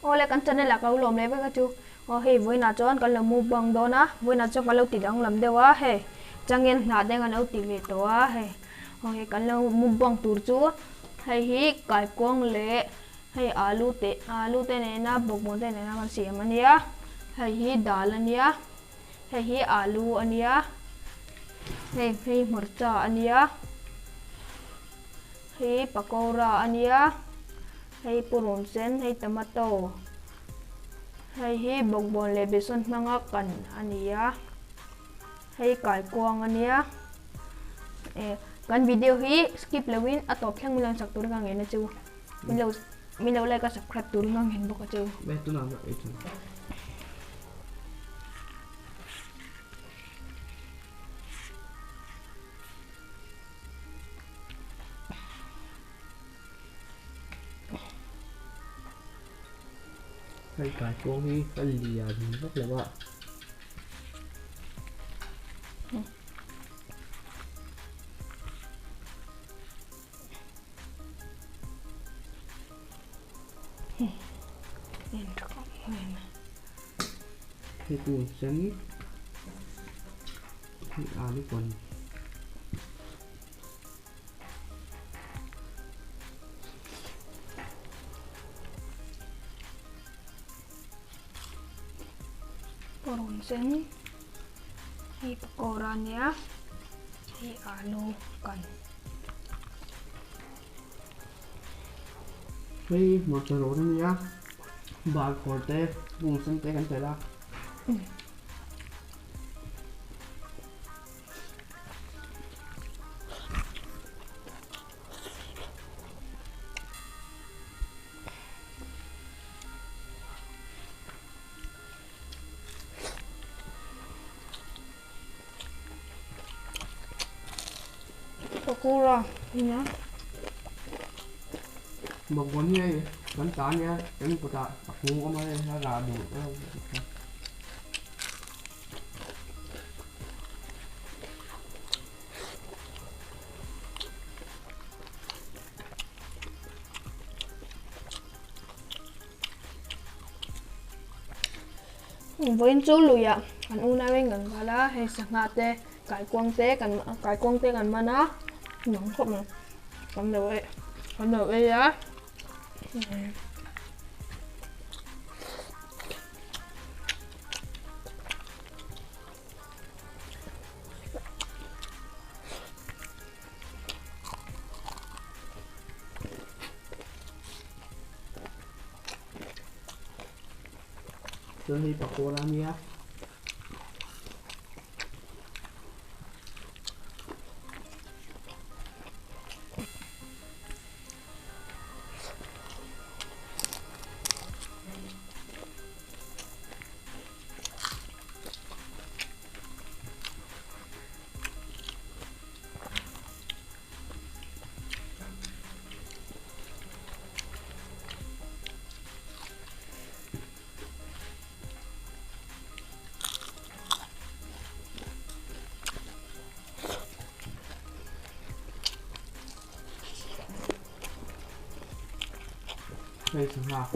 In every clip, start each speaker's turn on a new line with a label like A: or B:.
A: Awle kan channel ah ka lo lawm leh vek a chu. Aw hei vawiinah chuan kan lo mukbang dawn a, vawiinah chuan kan lo ti danglam deuh a hei changel hnah te kan lo ti ve tawh a hei aw hei kan lo mukbang tur chu hei hi kaikuang leh hei alu te alu te nena bawkbawn te nena kan siam a nia hei hi dal a nia hei hi alu a nia hei hei hmarcha a nia hei pakora a nia. Hei purun sen, hei tomato, hei hi bawkbawn leh besawn hmanga kan a ni a, hei kaikuang a nia, eh kan video hi skip loin a tawp thleng min lo sak tur ka ngen a chu, min lo min lo like a subscribe tur ka ngen bawk a chu.
B: Hei kaikuang hi a lian vak lo a. Hei pum sen hei alu pawn.
A: Purun sen hei pakora a nia hei alu kan.
B: Hei hmarcha rawt a nia bal khawr te purun sen te kan telh a.
A: Pakora nia.
B: Bawkbawn hi hei kan ta ania kan kutah a kung awm a hei a rah duh.
A: Vawiin chu luiah kan unau in kan kal a, hei sangha te kaikuang te kan kaikuang te kan man a, nuam khawp mai kan lo ei kan lo ei a.
B: Chuan hei pakora a nia. Hei sangha.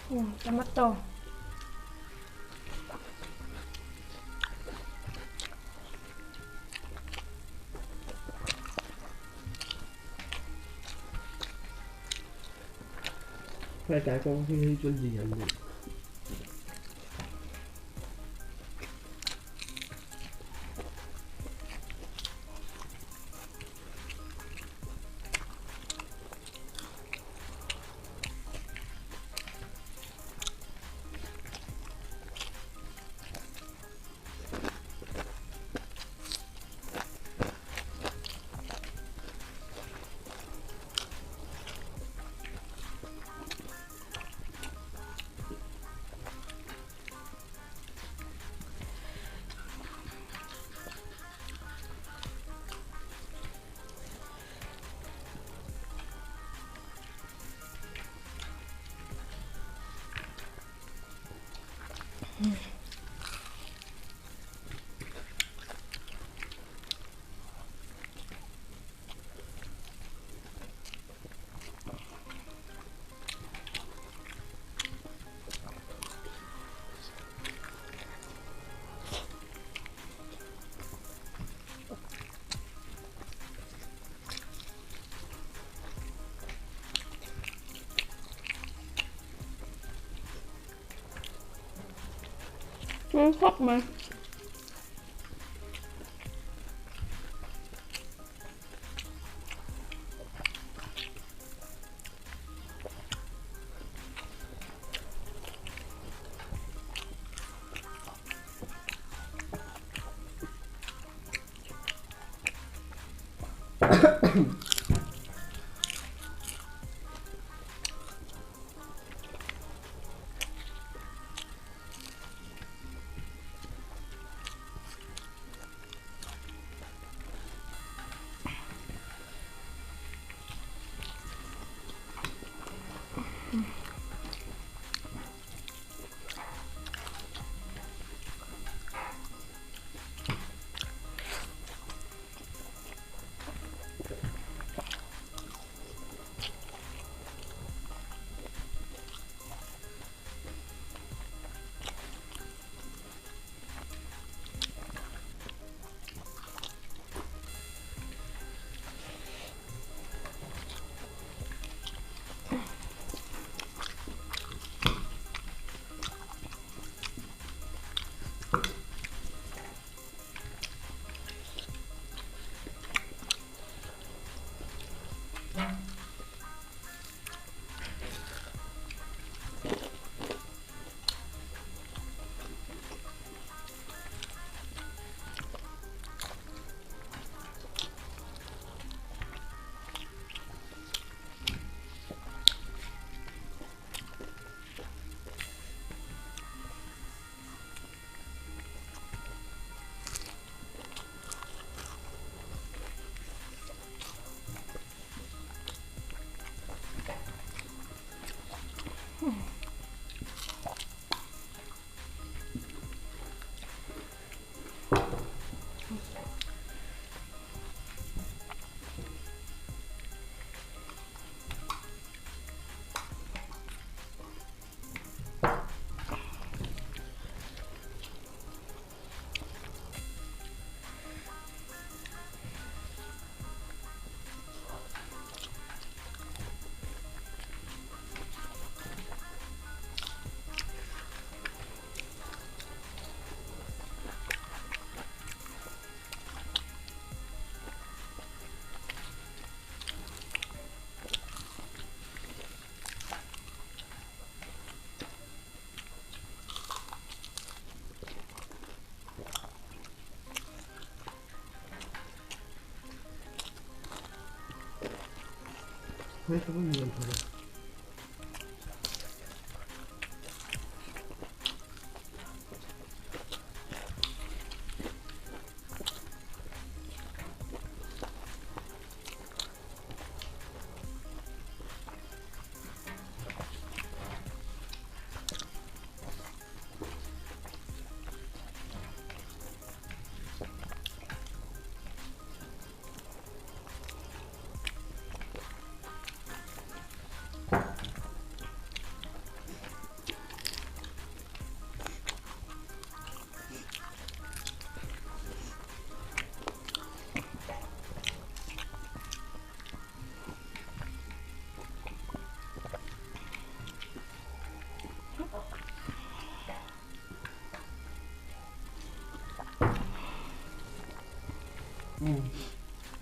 A: Tomato.
B: Hei tlai kawng hi hei chuan lian deuh.
A: Khawp mai.
B: Hei ka van lian tho ve.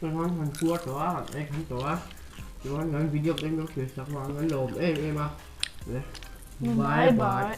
B: Chuan han puar tawh a, han ei khan tawh a. Chuan kan video te an lo thlir sak vang an lawm em em a. Bye bye.